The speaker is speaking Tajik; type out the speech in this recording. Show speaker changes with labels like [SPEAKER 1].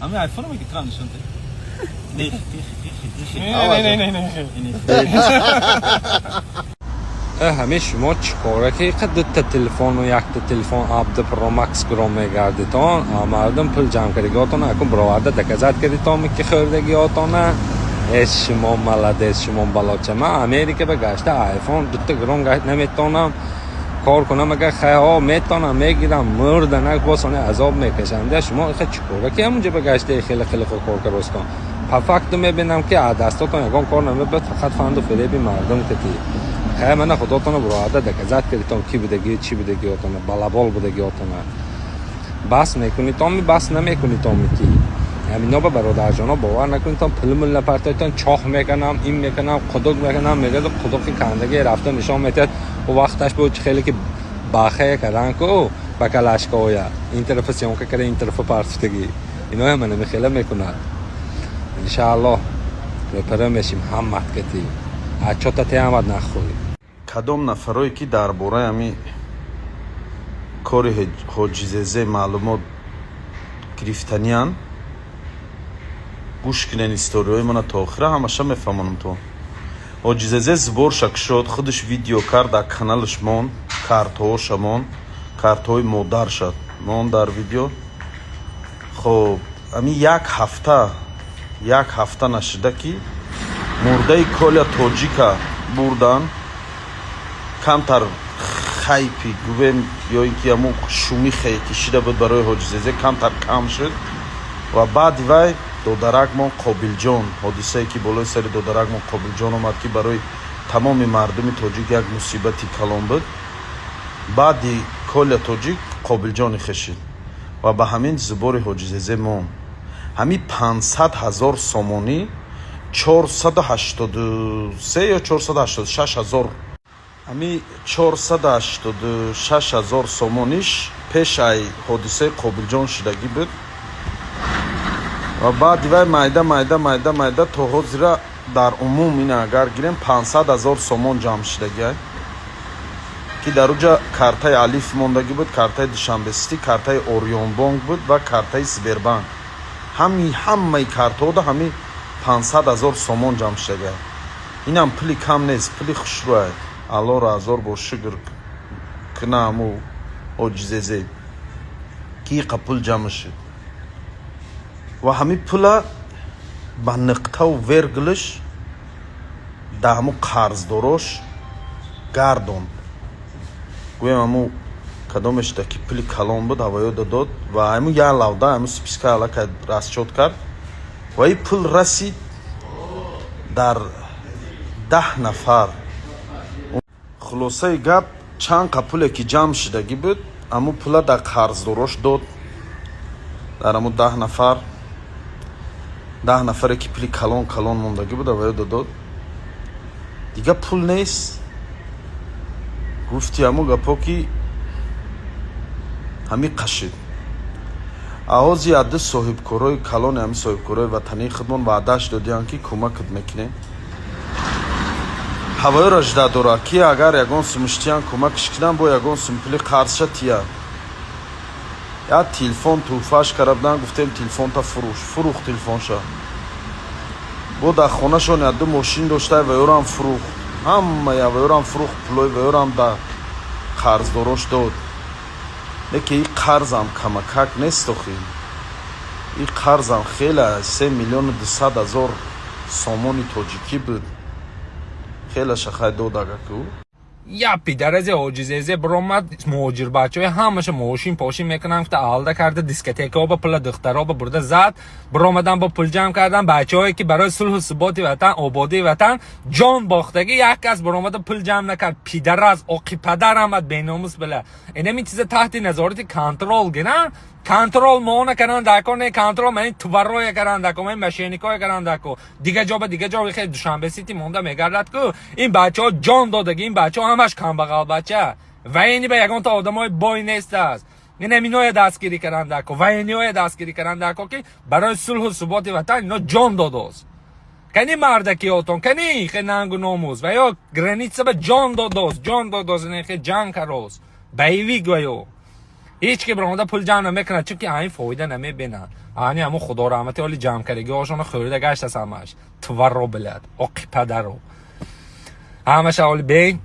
[SPEAKER 1] Ами айфон меги трам нишон де. Не, тихи, тихи, тихи.
[SPEAKER 2] Не, не, не, не, не.
[SPEAKER 3] Ҳамин шумо чӣ кора ки иқа дута телефону якта телефон абд Pro Max гиром мегардитон, мардум пул ҷамъ кардагиотона акун бироварда доказать кардитон, ки хӯрдагиотона. Э, шумо молодец, шумо балоча. Ман Америка ба гашта айфон дута гиром гашт наметонам кор кунам. Агар хайҳо метонам, мегирам, мурданак босони азоб мекашам. Да шумо иқа чӣ кора ки ҳамунҷа ба гашта хеле хеле кор каростон? По факту мебинам, ки аз дастотон ягон кор намебад, фақат фанду фиреби мардум кати. Хай, мана худотона буроада доказать кардитон, ки будагӣ, чӣ будагиотона, балабол будагиотона. Бас мекунитон, бас намекунитон, ки ҳамино ба бародарҷоно бовар накунитон, пул мул напартоитон. Чоҳ меканам, ин меканам, қудуқ меканам, мегӯяд. Қудуқи кандаги рафта нишон метиҳад. Ӯ вақташ буд, хеле ки бахая кардан ку ба калашкоя, ин тарафа съёмка карда, ин тарафа партуфтагӣ. Иноя мана михела мекунад. Иншааллоҳ, рӯпара мешим ҳамат кати чота теамад нахӯй.
[SPEAKER 4] Кадом нафарое ки дар бораи ҳами кори Ҳоҷизезе маълумот гирифтаниянд, гӯш кунен историҳои мана то охира, ҳамаша мефаҳмонам. То Ҳоҷизезе сборша кушод, худаш видео кард, дар каналаш мон, картҳоша мон, картҳои модарша мон дар видео. Хоб, ҳами як ҳафта, як ҳафта нашида, ки мурдаи Коля Тоҷика бурдан, камтар хайпи гӯем ё ин ки ҳамун шумихе ки шида буд барои Ҳоҷизезе, камтар кам шуд. Ва баъди вай додаракмон Қобилҷон, ҳодисае ки болои сари додаракмон Қобилҷон омад, ки барои тамоми мардуми тоҷик як мусибати калон буд. Баъди Коля Тоҷик Қобилҷони хешид ва ба ҳамин сбори Ҳоҷизезе монд. Ҳамин 500 000 сомонӣ, 483 ё 486 ҳазор, ҳами 486 ҳазор сомониш пеш ай ҳодисаи Қобилҷон шудагӣ буд. Ва баъди вай майда майда майда майда то ҳозира дар умум ина агар гирем, 500 000 сомон ҷамъ шудагиай, ки дар уҷа картаи Алиф мондагӣ буд, картаи Душанбесити, картаи Ориёнбонк буд ва картаи Сбербанк. Ҳами ҳамаи картаҳода ҳами 500 000 сомон ҷамъ шудагиай. Инам пули кам нест, пули хушрӯай. Аллоҳро ҳазор бор шукр кина ҳаму Ҳоҷизезе, ки иқа пул ҷамъ шуд ва ҳамин пула ба нуқтаву вергулш да ҳаму қарздорош гардонд. Гӯям, ҳаму кадомешда ки пули калон буд, ҳавоёда дод ва ҳаму як лавда ҳаму списка аллакай расчёт кард. Ва ин пул расид дар 10 нафар. Хулосаи гап, чанд қа пуле ки ҷамъ шудагӣ буд, ҳамун пула дар қарздорош дод, дар ҳамун 10 нафар, 10 нафаре ки пули калон калон мондагӣ буд, аваёда дод. Дига пул нест. Гуфти ҳамун гапҳо, ки ҳамин қашид. Аҳози адди соҳибкорои калони ҳамин соҳибкорои ватании худмон ваъдаш додианд, ки кӯмакат мекунем. Ҳавоёро жда дора, ки агар ягон сумиштиян, кӯмакш кунам, бо ягон сум пули қарзша тия. Як телефон тӯҳфааш карда будан, гуфтем: «Телефонта фурӯш». Фурӯхт телефонша. Бо дар хонашон якду мошин дошта, ваёрам фурӯхт, ҳамая ваёрам фурӯхт, пулои ваёрам да қарздорош дод. Лекин ин қарзам камакак нест охи, ин қарзам хеле, 3 200 000 сомони тоҷикӣ буд. Хеле шахай дод агаку.
[SPEAKER 3] Я пидарази Ҳоҷизезе биромад, муҳоҷирбачаҳои ҳамаша мошин пошин мекунам гуфта, алда карда, дискотекаҳо ба пула духтаро ба бурда зад. Биромадан, бо пул ҷамъ кардан. Бачаҳое ки барои сулҳу суботи ватан, ободии ватан ҷон бохтагӣ, як кас биромада пул ҷамъ накард. Пидараз оқи падар омад, беномус била. Инамин чиза таҳти назорати контрол гиран, контрол моона кардан дар кор не, контрол мани тварое кардан дар кор, мани мошенникое кардан дар кор. Дига ҷо ба дига ҷо хеле Душанбе Сити монда мегардад ку. Ин бачаҳо ҷон додаги, ин бачаҳо ҳамаш камбағал бача ва ини ба ягонта одамои бой нестааст. Ин аминое дастгирӣ кардан дар кор, военныйое дастгирӣ кардан дар кор, ки барои сулҳу суботи ватан ино ҷон додост. Кани мардакиотон, кани хе нангу номус ва ё граница ба ҷон додост, ҷон додост, ин хе ҷанг карост, боевик. Ва ё ҳеҷ ки биромада пул ҷамъ намекунад, чунки айн фоида намебинад. Ани ҳамун худораҳматӣ оли ҷамъкардагиҳошона хӯрда гаштас ҳамаш. Тваро, блядь, оқи падаро. Ҳамаша оли бейн.